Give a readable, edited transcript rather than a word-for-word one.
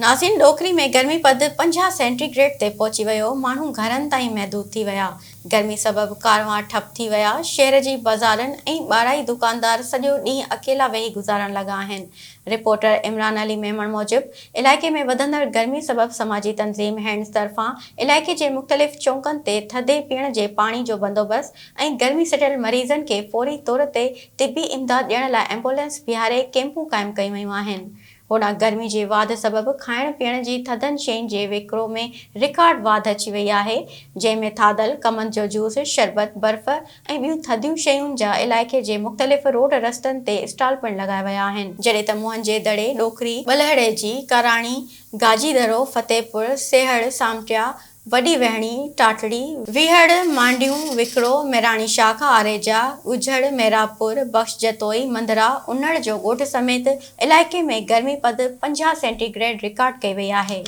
ناظرين ڏوڪري ۾ گرمي پد 50 سينٽي گريڊ تي پهچي ويو، ماڻهو گهرن تائين محدود ٿي ويا، گرمي سبب ڪاروان ٺپ ٿي ويا، شهر جي بازارن ۽ ٻاڙائي دڪاندار سڄو ڏينهن اڪيلا ويهي گذارڻ لڳا آهن، رپورٽر عمران علي ميمڻ موجب علائقي ۾ وڌندڙ گرمي سبب سماجي تنظيم هينڊز طرفان علائقي جي مختلف چونڪن تي ٿڌي پيئڻ جي پاڻي جو بندوبست ۽ گرمي سٽيل مريضن کي فوري طور تي طبي امداد ڏيڻ لاء ايمبولينس بيهاري ڪيمپون قائم ڪيون ويون آهن. هوڏانهن گرمي جي واڌ سبب کائڻ پيئڻ جي ٿڌن شين جي وڪرو ۾ رڪارڊ واڌ اچي وئي آهي، جنهن ۾ ٿاڌل، ڪمند جو جوس، شربت، برف ۽ ٻيون ٿڌيون شيون جا علائقي جي مختلف روڊ رستن تي اسٽال پڻ لڳايا ويا آهن. جڏهن ته موهن جي دڙي، ڏوڪري، ٻلهڙيجي، ڪاراڻي، گاجي دڙو، فتح پور، سيهڙ، سامٽيا، وڏي وهڻي، ٽاٽڙي، ويهڙ، مانڊيون، وڪڙو، ميراڻي شاخ، آريجا، ڳجهڙ، محرابپور، بخش جتوئي، منڌرا، انڙ جو ڳوٺ سميت علائقي ۾ گرمي پد 50 سينٽي گريڊ رڪارڊ ڪئي وئي آهي.